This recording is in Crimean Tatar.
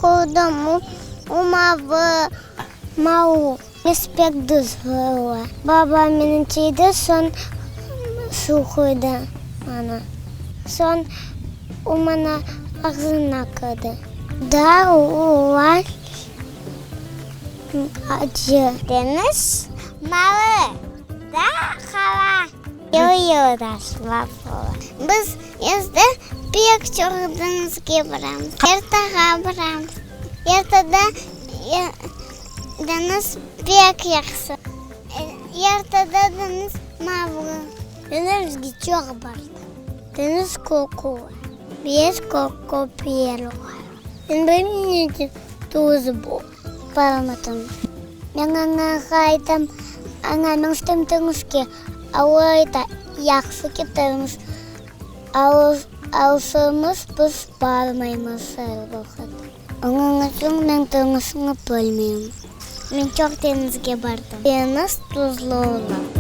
Kördim, o mavı, mavı. Deñiz pek tuzlu ola. Babam meni tiydi, soñ suv qoydı maña. Soñ o maña ağzına kirdi. Daa olar acı. Deñiz mavı, daa qara. Yıl-yıldaşlar ola. Biz yazda pek çoq deñizge baramız. Yaltağa baramız. Yaltada deñiz pek yahşı. Yaltada deñiz mavı. Deñizge çoq bardım. Deñiz kökü bar. Beyaz kök köp yer bar. Men bilmeyim ne içün tuz bu. Barmadım. Men añağa aytam, Aña, men istem deñizge. A o ayta, Yahşı ketermiz. Alsamız biz barmaymız er vaqıt. Onıñ içün men deñizni bilmeyim. Men çoq deñizge bardım. Deñiz tuzlu ola.